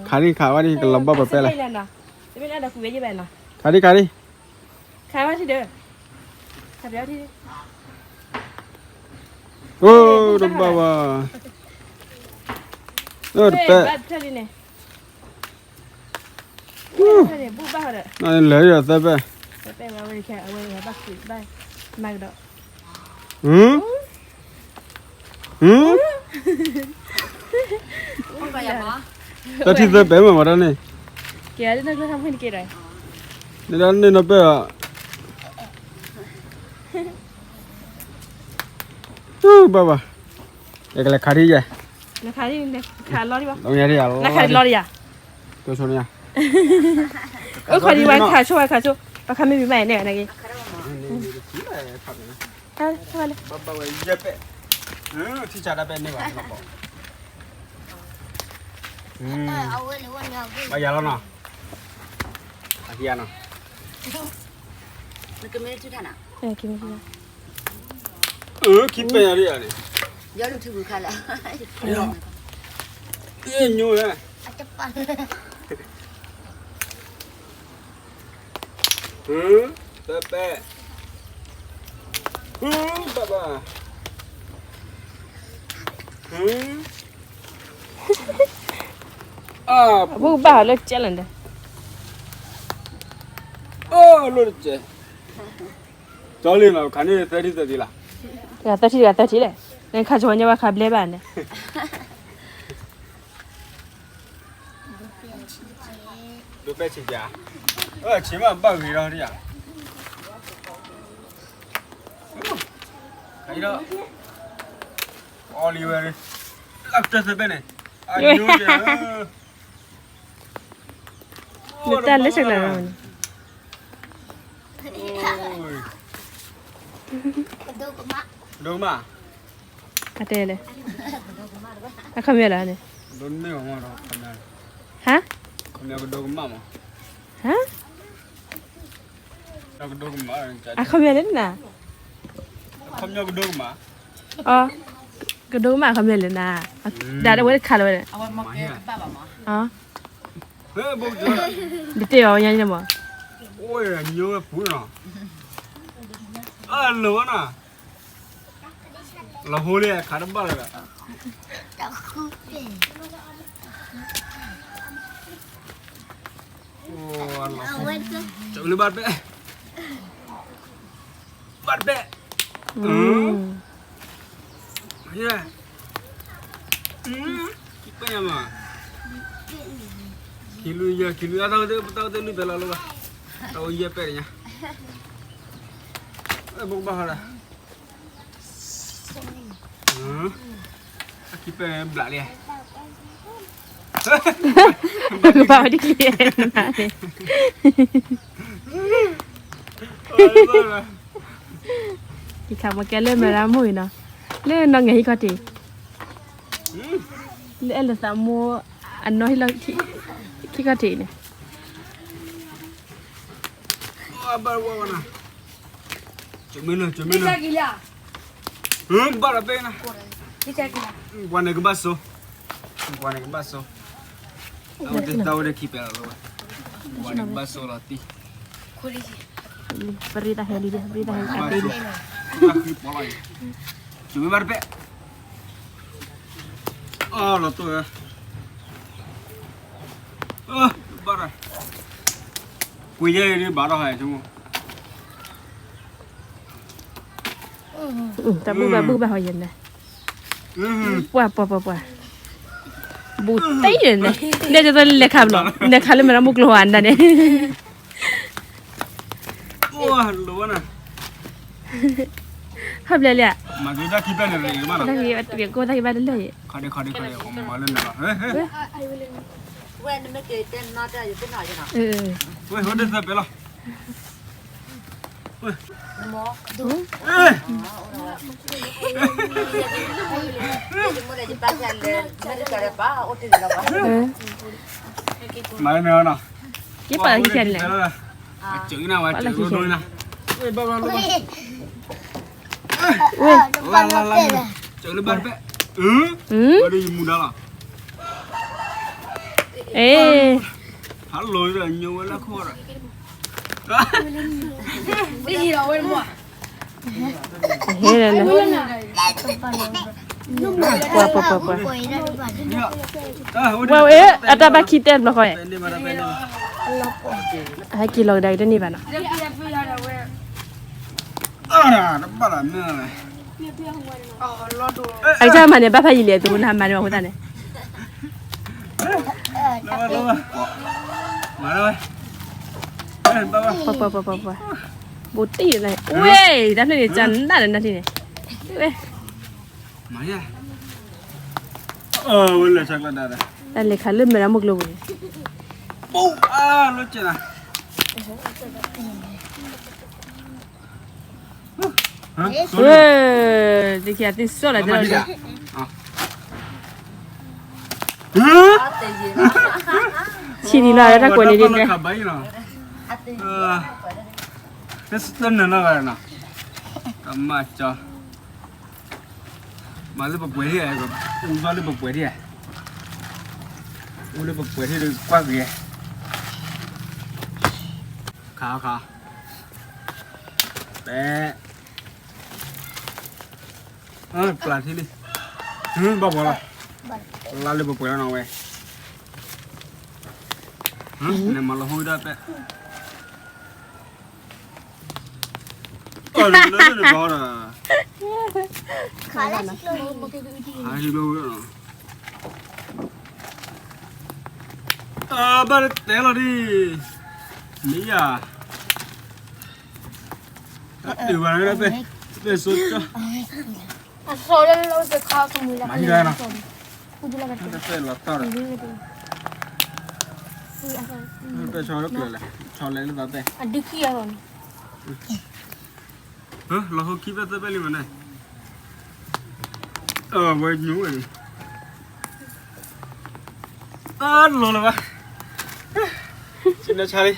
ခးဒံခးဝဲဒံ ကလီၤဘီၣ်ပပဲလဲၣ်, ခးဒံခးဒံ, အိၣ်တဘၣ်ဘၣ်, တပဲ, လၢယသၢပဲ, တၢ်ထံၣ်သၢပဲမ့ၢ်ဝဲဒၣ်န့ၣ်, န့ၣ်ဒၣ်န့ၣ်နီၢ်ပဲၢ်အီၤ, ဘၣ်ဘၣ်, ယကလဲၤခးထံၣ်ယဲ, ခးလီၤဒံးဘၣ်, ခးလီၤဒံးယၤ, အိၣ်ခးဒံးဝဲခးဆိဝဲခးဆိ, ပှၤခးမ့ၢ်မံၤမးန့ၣ်ဝဲနာ်က့ၤ, ထံၣ်တၢ်တပဲန့ၢ်ဘၣ်, ဘၣ်ယၤလီၤနီၤ, အခံနီၤ, ခံပဲယၤဒ်ယၤန့ၣ်, ညိဝဲ, သၢပဲ, ဘၣ်ဘၣ်, အဘူၣ်ဘၣ်လၢကဲလၢာ်ဒီး, လၢကဲ, ကၠီလံနီၤ ခးန့ၢ်သၢထံၣ်သၢထံၣ်လီၤ, သၢထံၣ်တဂၤသၢထံၣ်လဲၣ်, နခးဆိဝဲညါဘၣ်ခးဘျဲဘၣ်န့ၣ် ဒိးပဲဆံးပၠး, ဆံးမးဘၣ်ဂ့ၤထီၣ်ဒံးဧါ, အီလံဝဲ, လၢတၢ်သၢပဲန့ၣ်, အညိ, လၢတၢ်လၢဆဲးကျၢၤန့ၣ်, ဒိကမၣ်, အတဲလဲၣ်, အခီပညီလၢန့ၣ်, ဟါ, ကဒိကမၣ်မး, ဟါ, အခီပညီလၢနၤ, အခီပညီကဒိကမၣ်, အ, ကဒိကမၣ်အခီပညီလၢနၤ, ဒ်ဝဲတခါလၢၤဝဲ, တတဲအီၤညါန့ၣ်မး, အိၣ်ညိဝဲပူၤနီၤ, အလီၤဝဲနီၤ, လီၤဟိလံခးတဘၣ်လၢၤဘၣ် ကလၢဘၣ်တပဲ, ဘၣ်တပဲ, ခံပဲညါမး, ခံလွံၢ်ယဲၢ် ခံလွံၢ် တၢ်ဝဲသ့ၣ်လွံၢ်သၢလီၤလၢဘၣ်, တၢ်ဝဲယဲၢ်ပဲညါ, ဘိးဘၣ်ဟီဒၣ် ခံပဲဘျးလံ, ဘၣ်ဒ်လံ, ယခးမၤကဲလၢမဲရမိၢ်အံၤနီၤ, လၢနီၢ်ငဲၤဟံၣ်ခီၣ်ထံး, လၢအဲၣ်လၢသးမိၢ်အနီၢ်ဟံၣ်ခီၣ်ထံးန့ၣ်, ဘၣ်ဒီးပဲနၤ, ပှၤန့ၣ်ကဘၣ်စိ, ပှၤန့ၣ်ကဘၣ်စိ, တၢ်ဝဲခံပဲလီၤလီၤ, ပှၤန့ၣ်ကဘၣ်စိလီၤတံၢ်, ပရ့တၢ်ဟဲလံ, ပရ့တၢ်ဟဲလံ, တၢ်ဃံပီလီၤ, ဘၣ်တပဲ, အလီၤတိၢ်ဝဲ, ဘၣ်ဒီး, ပှ့ၤယဲၢ်ဒ်ဘၣ်ဒီးဟဲဆိကမိၣ် တၢ်ဘူၣ်ဘၣ်ဘူၣ်ဘၣ်ဟီယဲၢ်န့ၣ်, ပှၤပှၤပှၤပှၤ, ဘူးတံၢ်န့ၣ်, နဲၣ်ကသိးလဲၤခးဘျီ, လဲၤခးလၢမဲရမိၢ်ကျိၤဝဲဒၣ်န့ၣ်, ဟီၣ်ဘျဲၣ်လံဧါ, တၢ်ဂ့ၤကိၢ်တၢ်ဂ့ၤဘၣ်တလၢာ်အံၤ, ဝဲနမ့ၢ်က့ၤတဲနီၢ်တၢ်ယတနီၢ်ယနီၢ်, ဝဲဟိဒ်သၢပဲလီၤ မၤလၢန့ၣ်နီၤ, က့ပာ်လၢခံခဲန့ၣ်လဲၣ်, ဝဲ, လၢဘၣ်တပဲ, ဘၣ်ဒီးယမူဒါလီၤ, အ့, ဟဲလီၤဒီးညိဝဲလၢခိၣ်ဒီး, ဟ့ၣ်လီၤ, ပှၤပှၤပှၤပှၤ, ဝဲအတၢ်ဘၣ်ခံတဲဘျီဃီ, ဟဲက့ၤလီၤကဒါက့ၤတန့ၢ်ဘၣ်နီၤ, အကစၢ်မၤန့ၣ် ဘၣ်ဖးယံာ်လံ အသုးခိၣ်နၢ်မၤန့ၣ်ဘၣ်ဃိသတးန့ၣ် ပှၤပှၤပှၤပှၤပှၤ, ဘူးတံၢ်န့ၣ်, ဝဲ, တၢ်ဖျၢၣ်န့ၣ် ကနၣ်လၢနၢ်ထံန့ၣ်, ဝဲ, တၢ်လဲၤခးလၢမဲာ်ရမိၢ်ကျိၤပူၤန့ၣ်, တခံသ့စီလၢတဲလီၤ, ဆံးဒံးလီၤ တၢ်ကွဲးန့ၣ်ဒ်လဲၣ်, တနၢၤနီၢ်ဂၤနီၤ, ကမၣ်ကၠီ, မၤလၢပပှဲၤထံၣ်, အူဘၣ်လၢပပှဲၤထံၣ်, အူလၢပပှဲၤထံၣ်ဒီးကွၢ်က့ၤ, ခါခါ, ပဲ ပျၢ်ထံလံ, ဘၣ်ပှဲၤလီၤ, လါလၢပပှဲၤလီၤနီၤဝဲ, နမၤလီၤဟိဒၣ်ပဲ, လၢလၢနဘီဒီး, ဟးဟံးလီၤဝဲ, ဘၣ်တဲလီၤဒံး, မ့ၢ်ယၤ, တၢ်တ့ၢ်ဝဲဒၣ်ပဲ, ပဲစိကၠီ, မၤဟံးလီၤနီၤ, တၢ်ပဲလီၤတီၢ်ဒီး, ပဲဆီလၢကျၢၤလဲၣ်, ဆီလဲၣ်လၢသးပဲ, လီၤဟိခံပဲသၢပဲလံမးန့ၣ်, ဝဲညိဝဲန့ၣ်, တၢ်လီၤလၢၤဘၣ်, ဆံးနၢဆါလံ